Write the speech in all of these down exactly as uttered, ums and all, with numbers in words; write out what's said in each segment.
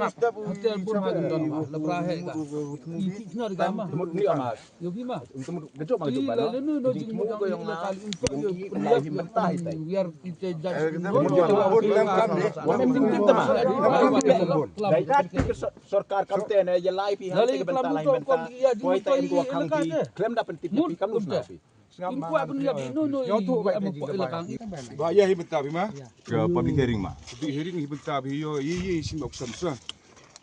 Hatta bun ha don ma la bra he ga. Ki ki khnor ga ma. Mut ni ma. Yo bi ma. Mut ka jop ma ka jop ba. La no no jing mo ga yong la. Sorkar kam te ne ya lai phi ha te ka bynta lai bynta. Poi ta em ko khang phi klem da pyntip phi kam nu sna phi. Ba ya hi bynta phi ma. Ka public hearing ma. Public hearing hi bynta phi yo ye ye shin option sa.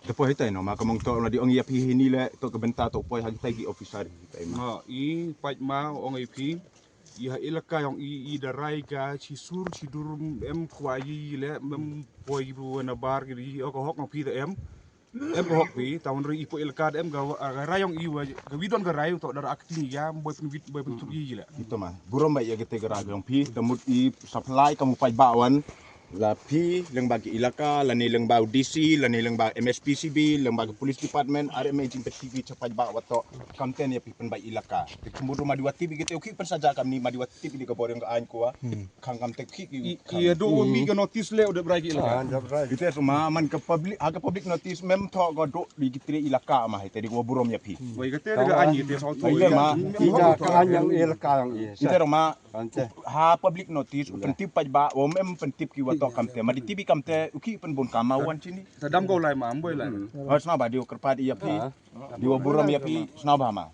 Te poi hi tai no ma ka mong to na di ong ya phi hi ni le to ka bynta to poi ha tai ki officer hi tai ma. I pait ma ong i phi. I ha elaka yong i i da rai ga chi sur chi dur em kwai i le em poi bu na bar gi i o ka hok nga phi da em. Em ka hok phi ta un ri i po elaka da em ga rai yong i wa ga wi don ga rai to da ak ti ya boi pun wit boi pun tu i le. Ito ma. Burom ba ya ga te ga rai yong phi ta mut i supply ka mu pai ba wan. La phi leng ba ki elaka la ni leng ba D C la ni leng ba M S P C B leng ba ki police department are me jing phi phi chapai ba wa to kam ten ya phi pen ba elaka. Te kumbu ma di wa tip ki te u ki pen saja kam ni ma di wa tip di ka bor yong ka ain ko wa. Khang kam te ki ki. Ki do mi ka notice le u de brai ki elaka. Ki te suma man ka public ha ka public notice mem tho ko do di ki tre elaka ma hi te di ko burom ya phi. Wai ka te ka ain ki te so to. Ai ma. Ki ja ka ain yang elaka yang i. Ki te ma. Ha public notice u pyntip paj ba wa mem pyntip ki wa to kam te ma di tibi kam te u ki pynbun kam ma wan chini. Ta dam ko lai ma amboi lai. Sna ba di u kyrpad ya phi. Di wa burom ya phi sna ba ma.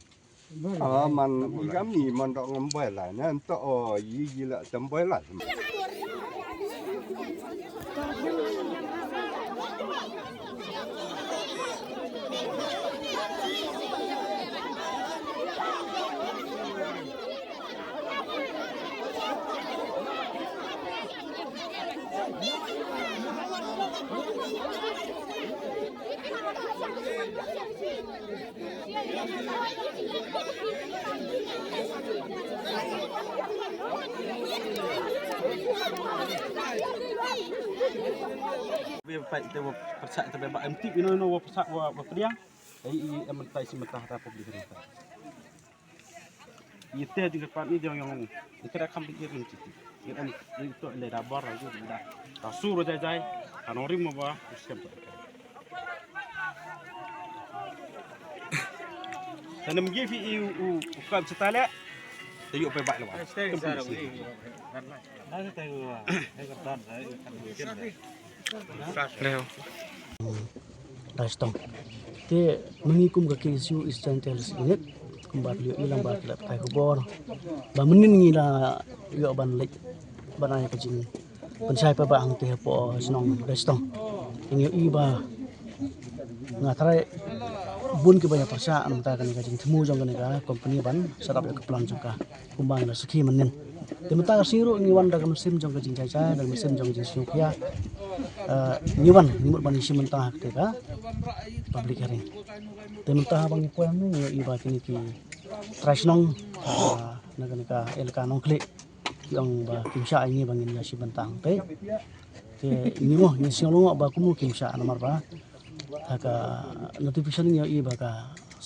Man i kam ni man dok ngam boi lai ne to o yi yi la tam boi lai. Be pai te wa pyrshah te be ba em tip ino ino wa pyrshah wa pyrshah. Ai i em tai si mata ta public ni. Ite jingkyrpad ni jong yong ni kra kam di irin ti. Irin ni to le da bor la ju da. Ta sur jai jai. Ka nong rim ba. Tanem gi phi i u kam setale. Te yu pe ba le ba. Leo. Dai stong. Te myngi kum ka K S U Eastern Hills Unit kumba phi ïohi lang ba phi la pathai khubor ba mynnin ngi la ïoh ban leit ban ai ka jingpynshai paidbah hangte hapoh shnong Dai Stong. Ngi ïohi ba nga tharai bun kiba ïa pyrshah na mynta kane ka jingthmu jong kane ka company ban set up ïa ka plant jong ka. Kumba ngi la sakhi mynnin. Te mynta ka sngi ruh ngi wan da ka mynsiem jong ka jingjai jai, da ka mynsiem jong ka jingsngewkhia. Eh, ngi wan, ngi mut ban ïashim bynta ha kata ka public hearing. Te mynta haba ngi poi hangne ngi ïohi ba kine ki trai shnong, ah, na kane ka elaka Nongkhlieh. Ki ong ba kim shah ïa ngi ba ngin ïashim bynta hangtei. Te ngi mo, ngi sngew lyngngoh ba kumno kim shah namar ba ha ka notification ngi ïohi ba ka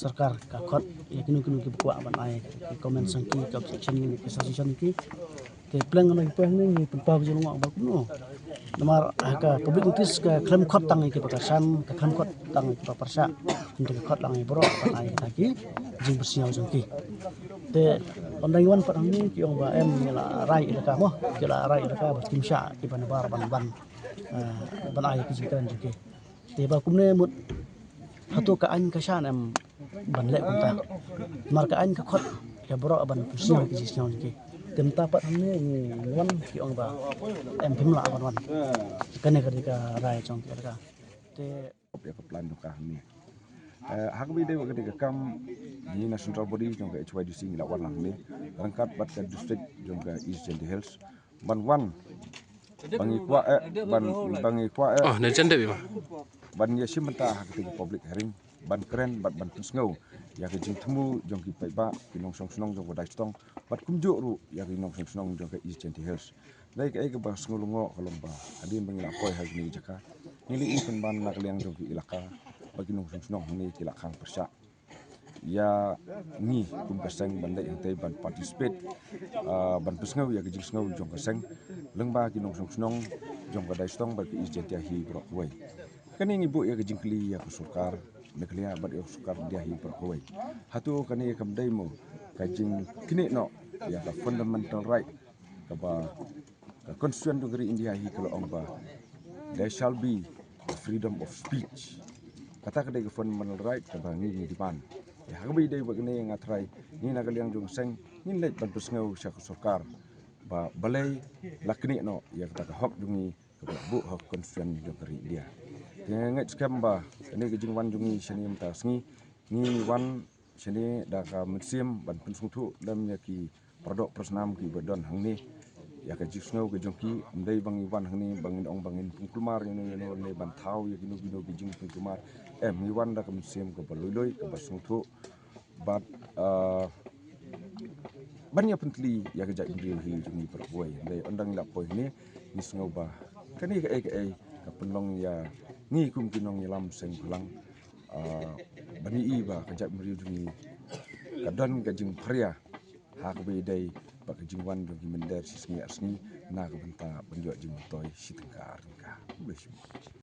sorkar ka khot ïa kino kino kiba kwah ban ai ki comment sha ki, ki objection ki, ki suggestion ki. Te pleng ngi poi hangne ngi pynpaw ka jinglong ba kumno. Namar ha ka public notice ka khlem khot tang ïa kiba kyrshan, ka khlem khot tang ïa kiba pyrshah. Hynrei ka khot lang ïa baroh ban ai kita ki jingpynsñiaw jong ki. Te ynda ngi wan pat hangne ki ong ba em ngi la rai ïalehkai mo, ki la rai ïalehkai ba kim shah kiba nabar ban ban, eh, ban ai ki jingkren jong ki. Te ba kumne mut hato ka aiñ ka shah ne em ban leh kumta. Namar ka aiñ ka khot ïa baroh ban pynsñiaw ki jingsñiaw jong ki. Te mynta pat hangne ngi wan ki ong ba em phim lah ban wan. Kane ka dei ka rai jong ki ïalehkai. Te ïa ka plan jong ka hangne. Eh, ha kaba ïadei bad ka dei ka kam, ngi na central body jong ka H Y D C ngi la wan hangne ryngkat bad ka district jong ka East Jaintia Hills ban wan, ba ngi kwah eh, ban, ba ngi kwah eh, oh, na jan dep ma ban ïashim bynta ha katei ka public hearing ban kren bad ban pynsngew ïa ka jingthmu jong ki paidbah, ki nongshong shnong jong ka Daishnong bad kumjuh ruh ïa ki nongshong shnong jong ka East Jaintia Hills. Dei kaei kaba sngew lyngngoh ka long ba hadien ba ngi la poi ha kane ka jaka, ngi la ïohi pynban na ka liang jong ki ïalehkai ba ki nongshong shnong hangne ki la khang pyrshah ïa ngi kum ka seng ban leit hangtei ban participate, ah, ban pynsngew ïa ka jingsngew jong ka seng lyngba ki nongshong shnong jong ka Daishnong bad ka East Jaintia hi baroh kawei. Kane ngi buh ïa ka jingkylli ïa ka sorkar Meghalaya bad ïa ka sorkar India hi baroh kawei. Hato kane kam dei mo ka jingknieh noh ïa ka fundamental right kaba ka Constitution jong ka ri India hi ka la ong ba there shall be the freedom of speech. Kata ka dei ka fundamental right kaba ngi ngi demand. Ïa ha kaba ïadei bad kane nga trai ngi na ka liang jong ka seng ngin leit ban pynsngew sha ka sorkar ba balei la knieh noh ïa kata ka hok jong ngi kaba la buh ha ka Constitution jong ka ri India. Te nga ngeit skhem ba kane ka jingwan jong ngi shane mynta sngi ngi wan shane da ka mynsiem ban pynsngewthuh lem ïa ki paradoh parasnam kiba don hangne. Ïa ka jingsngew ka jong ki, ym dei ba ngi wan hangne ba ngin ong ba ngin pynkulmar ïano ïano ne ban thaw ïa kino kino ki jingpynkulmar. Em, ngi wan da ka mynsiem kaba lui lui kaba sngewthuh bad, ah, ban ïa pyntylli ïa ka jaitbynriew hi jong ngi baroh kawei. Ym dei ynda ngi la poi hangne ngi sngew ba kane kaei kaei ka pynlong ïa ngi kum ki nongïalam seng bhalang, ah, ban ïohi ba ka jaitbynriew jong ngi ka don ka jingpharia ha kaba ïadei bad ka jingwan jong ki mynder shi sngi ar sngi na ka bynta ban ïoh jingmyntoi shi tyngka ar tyngka. Khublei shibun.